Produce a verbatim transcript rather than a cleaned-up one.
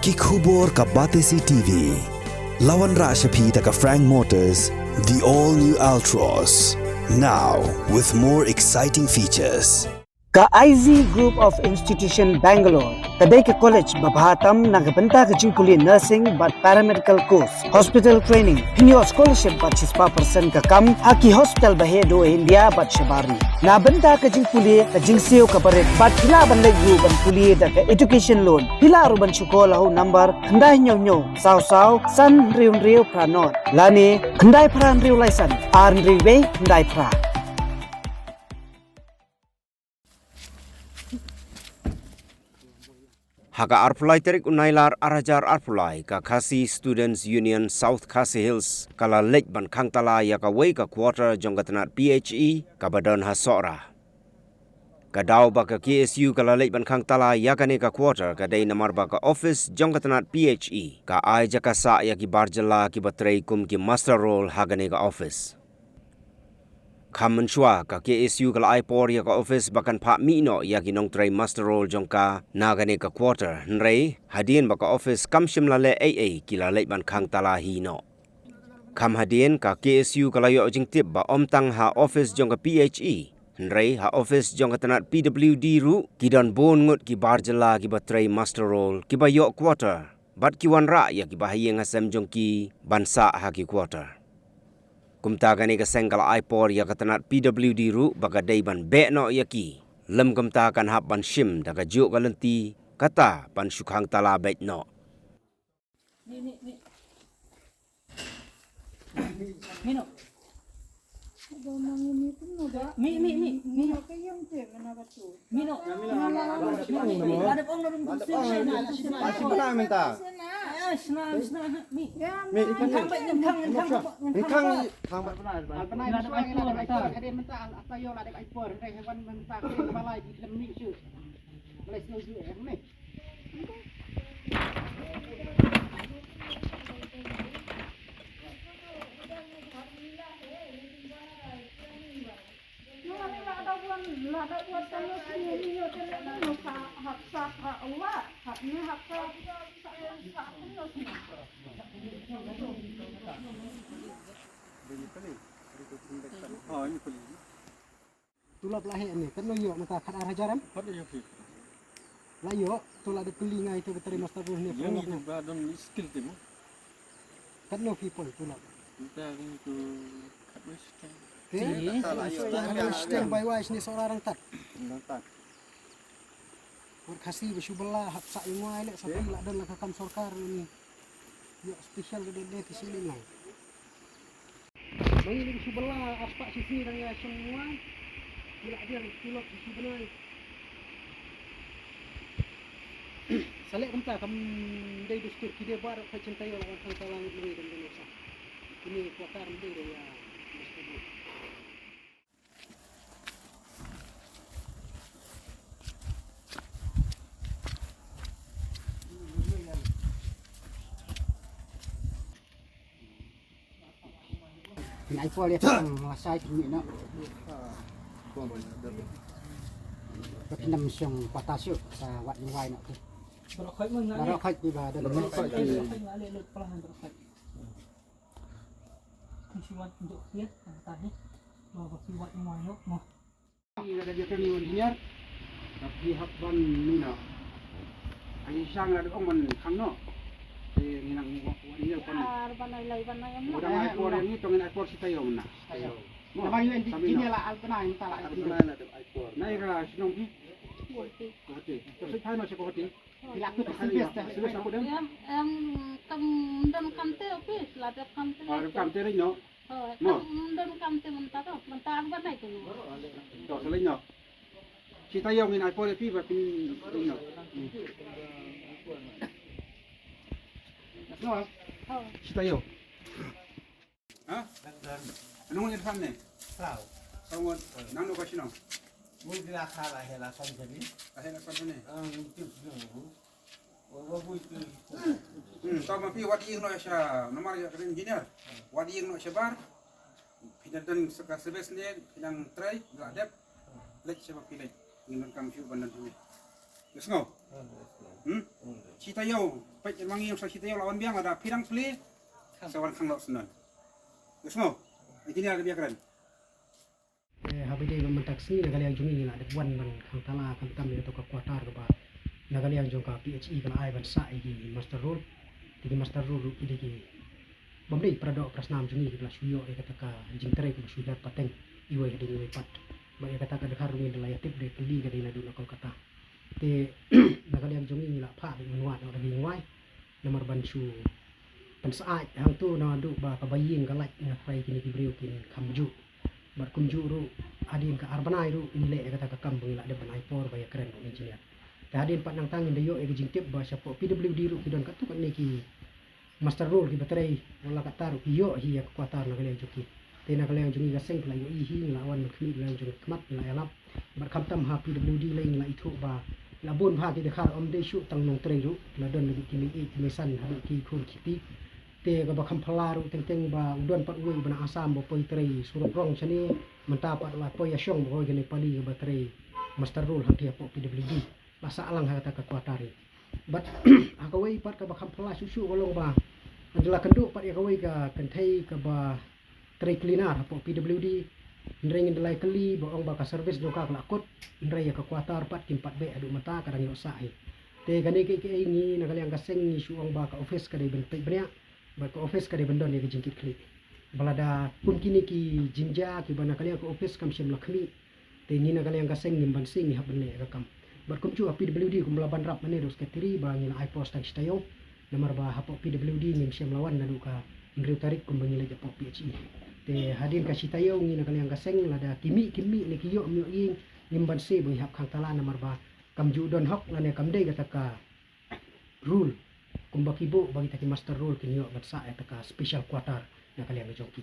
Ki khubor ka Batesi T V. La wanrah sha phi da ka Frank Motors, the all new Altroz. Now with more exciting features. Ka I Z Group of Institution Bangalore ka dei ka college ba bha tam na ka bynta ka jingpule nursing bad paramedical course, hospital training, pynïoh scholarship bad shispah percent ka kam ha ki hospital ba heh duh India bad shabar ri. Na bynta ka jingpule, ka jingsiew kaba rit bad phi lah ban leit ruh ban pule da ka education loan. Phi lah ruh ban shu call ha u number khyndai hynñiew hynñiew saw saw san hynriew hynriew phra nod lane khyndai phra hynriew lai san ar hynriew wei khyndai phra. Ha ka arphew lai tarik u Nailar ar hajar arphew lai, ka Khasi Students Union South Khasi Hills ka la leit ban khang tala ïa kawei ka quarter jong ka tnat P H E kaba don ha Sohra. Ka daw ba ka K S U ka la leit ban khang tala ïa kane ka quarter ka dei namar ba ka office jong ka tnat P H E ka ai jaka sah ïa ki bar jylla kiba trei kum ki muster roll ha kane ka office. Kham mynshuwa ka K S U ka la ai por ïa ka office ba kan phah mih noh ïa ki nongtrei muster roll jong ka na kane ka quarter, hynrei hadien ba ka office kam shym la leh ei ei, ki la leit ban khang tala hi noh. Kham hadien ka K S U ka la ïoh jingtip ba ym tang ha office jong ka P H E, hynrei ha office jong ka tnat P W D ruh ki don bun ngut ki bar jylla kiba trei muster roll kiba ïoh quarter bad ki wanrah ïa kiba ha ïing ha sem jong ki ban sah ha ki quarter. Kumta kane ka seng ka la ai por ïa ka tnat P W D ruh ba ka dei ban beh noh ïa ki. Lym kumta kan hap ban shim da kajuh ka lynti, kata ban shu khang tala beit noh. Tulop la heh ne, katno ïoh mynta, khat ar hajar em? Khat ar hajar. La ïoh, to la dep kylli nga ito ba trei master roll ne. Ïa ngi ba don skill te mo. Katno phi poi tulop? Mynta ngi to khat wei shiteng. Te, khat wei shiteng bai wai shane Sohra rang tat. Rang tat. Wat Khasi ba shu bylla hap sah ïa ngwai leh, sa phi la don la ka kam sorkar ni. Ïoh special ka dei dei ki shilling lang. Mangi ni shu bylla, arspah shi sngi dang ïa shong ngwai. Ki la diang tulop shi bnai. Sa leh kumta kam dei dustur, ki dei baroh ka jingtei ïa la wan khang tala ngi dang dang sa. Kine quarter dei dei ïa dustur. Nai pol ïa tang la sai pynmih noh. Ba phin ym shong quarter shuh, sa wad ïa wai noh te. Baroh khoit mo nga. Baroh khoit ïa ba da. Baroh khoit ïa ba da. Phi shu wad ïa ba phi wad ïa wai noh mo. Phi la dep ïa phi engineer, da phi hap ban mih noh. Ai shang la dep ong ban khang noh. Te ngi nang wad ïa ban. Ar ban ai lai ban ai em. Uda ai por ïa ngi, to ngin ai por shi taïew mynta. Shi taïew. Mo, namar ïa engineer la alpna mynta la. Alpna la dep ai por. Nai ra shnong phi? Guwahati. Guwahati. To shi taïew noh shi Guwahati. Phi la kut ka service te. Service la kut em? Em, em, kam don kamte office, la dep kamte. Ah, kamte ri noh. Oh, mo. Kam don kamte mynta to, mynta ar ban ai tu. To, sa leit noh. Shi taïew ngin ai por ïa phi ba phin leit noh. Noh. Oh. Shi taïew. Ha? Nong ni san ne? Saw. Saw ngon. Nang no ka shnong? Mu dila khala hela san jani. Ahela san jani. Ah, mu tu shnong. Hmm, tang ma phi wad ïing noh sha, namar ïa ka engineer. Wad ïing noh shabar. Phi dang don sa ka service ne, phi dang try, la dep. Leit shabar phi leit. Ngin donkam shuh ban don phi. Ngi sngew. Hmm? Shi taïew. Peit, ïa ma ngi ïong sa shi taïew la wan biang, lada phi dang plie sa wan khang noh syndon. Ïa sngew. Engineer, da biang kren. Eh, ha ba ïadei bad mynta ka sngi na ka liang jong ngi ngi la dep wan ban khang tala khamtam ïa kato ka quarter kaba na ka liang jong ka P H E ka la ai ban sah ïa ki muster roll. Te ki muster roll ruh ki dei ki bym dei para doh para snam jong ngi kiba la shu ïoh ïa kata ka jingtrei kaba shu hiar pateng iwei hadien iwei pat. Bad ïa kata ka dkhar ruh ngin da la ïatip da ka kali ka dei naduh na Kolkata. Te na ka liang jong ngi ngi la phah beit mynwad noh da ka ïing wai namar ban shu pynsyaid hangto naduh ba kaba ïing ka lait, nga tharai kine ki briew kin kham juh. Bad kumjuh ruh hadien ka ar bnai ruh ngi leh ïa kata ka kam ba ngi la dep ban ai por ba ïakren bad engineer. Te hadien pat nangta ngin da ïoh ïa ka jingtip ba shapoh P W D ruh ki don katto katne ki muster roll kiba trei, wat la katta ruh ki ïoh hi ïa ka quarter na ka liang jong ki. Te na ka liang jong ngi ka seng ki la ïohi hi, ngi la wan ban khmih na ka liang jong ki khmat, ngi la ïalap. Bad khamtam ha P W D lei ngi la ithuh ba la bun bha ki dkhar, ym dei shuh tang nongtrei ruh, la don ruh ki mei ïeit ki mei san haduh ki khun ki kti. Te kaba kham phylla ruh teng teng ba u don pat uwei uba na Assam ba poi trei surok rong shane, mynta pat la poi ïashong bad kawei ka Nepali kaba trei muster roll hangtei hapoh P W D. La sah lang ha kata ka quarter hi. Bad ha kawei pat kaba kham phylla shuh shuh ka long ba ynda la kynduh pat ïa kawei ka kynthei kaba trei cleaner hapoh P W D, hynrei ngin da la ïa kylli ba ong ba ka service jong ka ka la kut, hynrei ïa ka quarter pat kim pat beh haduh mynta, ka dang ïoh sah hi. Te kane kaei kaei ngi na ka liang ka seng ngi shu ong ba ka office ka dei ban peit bniah bad ka office ka dei ban don ïa ka jingkitkhlieh. Ba lada kum kine ki jingjia kiba na ka liang ka office kam shym la khmih, te ngi na ka liang ka seng ngim banse, ngi hap ban leh ïa ka kam. Bad kumjuh ha P W D kumba la ban rap mynne da u secretary ba ngi la ai pause tang shi taïew, namar ba hapoh P W D ngim shym la wan naduh ka hynriew tarik kumba ngi leit hapoh P H E. Te hadien ka shi taïew ngi na ka liang ka seng, lada ki mih kim mih ne ki ïoh ym ïoh ïing, ngim banse ba ngi hap khang tala namar ba kam ju don hok lane kam dei kata ka rule kumba ki buh ba kita ki muster roll kin ïoh ban sah ïa kata ka special quarter na ka liang ka jong ki.